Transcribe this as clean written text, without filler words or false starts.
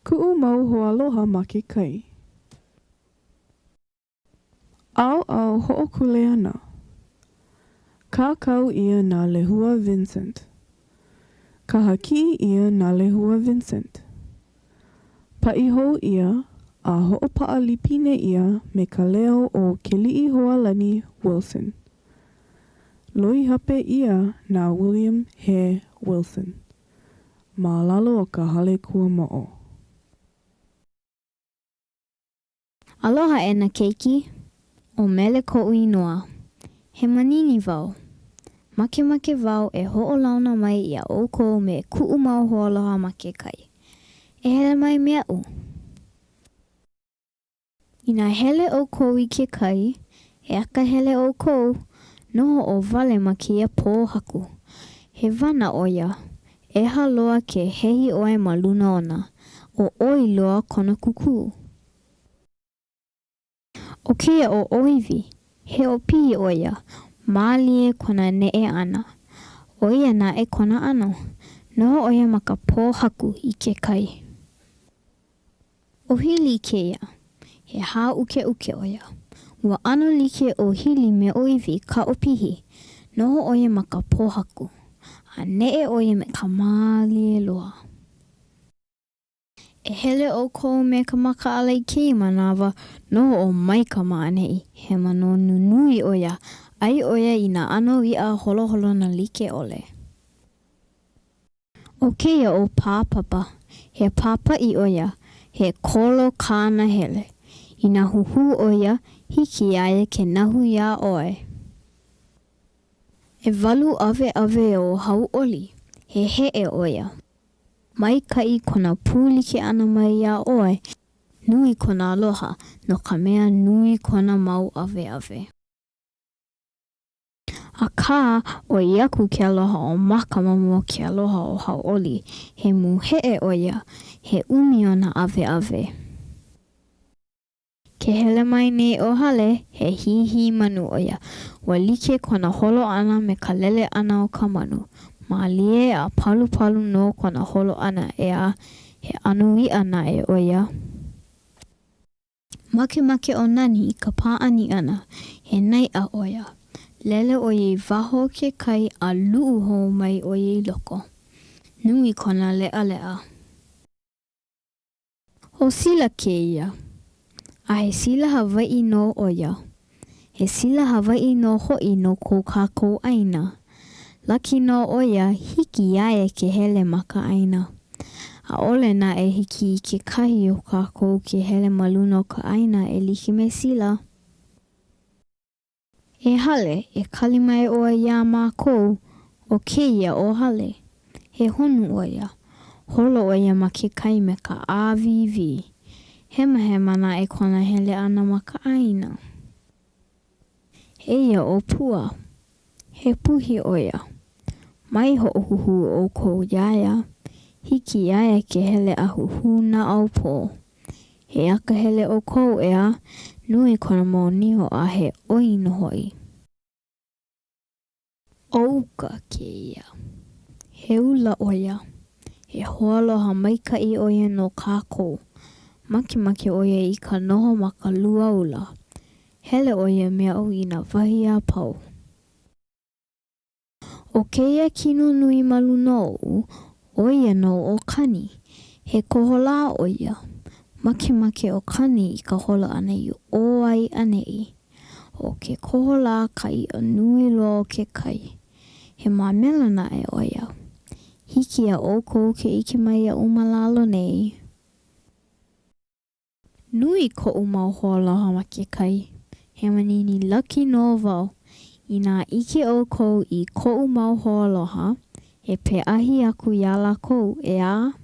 Kuʻu mau hoaloha ma ke kai. ʻAoʻao hoʻokuleana. Kākau ʻia na Lehua Vincent. Kaha kiʻi ʻia na Lehua Vincent. Paʻi hou ʻia a hoʻopaʻa lipine ʻia me ka leo o Keliʻihoalani Wilson. Loihape ʻia na William Hare Wilson. Ma lalo o ka Hale Kuamoʻo. Aloha e na keiki, ʻo Mele koʻu inoa. He manini wau. Makemake wau e hoʻolauna mai iā ʻoukou me kuʻu mau hoaloha ma ke kai. E hele mai me aʻu. Inā hele ʻoukou i ke kai, e akahele ʻoukou, noho ʻo Wale ma kēia pōhaku. He wana ʻo ia. ʻEha loa ke hehi ʻoe ma luna ona. ʻOʻoi loa kona kukū. ʻO kēia ʻo ʻŌiwi, he ʻōpihi ʻo ia. Mālie kona neʻe ʻana. ʻO ia naʻe kona ʻano. Noho ʻo ia ma ka pōhaku i ke kai. ʻO Hili kēia. He hāʻukeʻuke ʻo ia. Ua ʻano like ʻo Hili me ʻŌiwi ka ʻōpihi. Noho ʻo ia ma ka pōhaku. A neʻe ʻo ia me ka mālie loa. E hele ʻoukou me ka makaʻala i kēia manawa, noho ʻo Maika ma ʻaneʻi. He manō nunui ʻo ia. ʻAi ʻo ia i nā ʻano iʻa holoholona like ʻole. ʻO kēia ʻo Pāpapa, he pāpaʻi ʻo ia, he kolo kāna hele. Inā huhū ʻo ia, hiki iā ia ke nahu iā ʻoe. ʻEwalu ʻaweʻawe ʻo Hauʻoli, he heʻe ʻo ia. Maikaʻi kona pūlike ʻana mai iā ʻoe, nui kona aloha, no ka mea nui kona mau ʻaweʻawe. Akā, ʻoi aku ke aloha o Maka ma mua o ke aloha o Hauʻoli. He mūheʻe ʻo ia, he ʻumi ona ʻaweʻawe. Ke hele mai nei ʻo Hale, he hīhī manu ʻo ia. Ua like kona holo ʻana me ka lele ʻana o ka manu. Mālie a palupalu nō kona holo ʻana, ʻeā, he ʻano iʻa naʻe ʻo ia. Makemake ʻo Nani i ka pāʻani ʻana, he naiʻa ʻo ia. Lele ʻo ia i waho o ke kai a luʻu hou mai ʻo ia i loko. Nui kona leʻaleʻa. ʻO Sila kēia. A he sila Hawaiʻi nō ʻo ia. He sila Hawaiʻi nō hoʻi no ko kākou ʻāina. Laki nō ʻo ia, hiki iā ia ke hele ma ka ʻāina. ʻAʻole naʻe hiki i kekahi o kākou ke hele ma luna o ka ʻāina e like me Sila. E Hale, e kali mai ʻoe iā mākou, ʻo kēia ʻo Hale. He honu ʻo ia. Holo ʻo ia ma ke kai me ka ʻāwīwī. Hemahema naʻe kona hele ʻana ma ka ʻāina. Eia ʻo Pua. He puhi ʻo ia. Mai hoʻohuhū ʻoukou iā ia. Hiki iā ia ke hele a huhū naʻaupō. E akahele ʻoukou, ʻeā? Nui kona mau niho a he ʻoi nō hoʻi. ʻO Uka kēia. He ula ʻo ia. He hoaloha maikaʻi ʻo ia no kākou. Makemake ʻo ia i ka noho ma ka lua ula. Hele ʻo ia me aʻu i nā wahi a pau. ʻO kēia kino nui ma luna oʻu, ʻo ia nō ʻo Kani. He koholā ʻo ia. Makemake ʻo Kani i ka holo ʻana i ʻō a i ʻaneʻi. ʻO ke koholā ka iʻa nui loa o ke kai. He māmela naʻe ʻo ia. Hiki iā ʻoukou ke ʻike mai iaʻu ma lalo nei. Nui koʻu mau hoaloha ma ke kai. He manini lucky nō wau. Inā ʻike ʻoukou i koʻu mau hoaloha, e peʻahi aku iā lākou, ʻeā?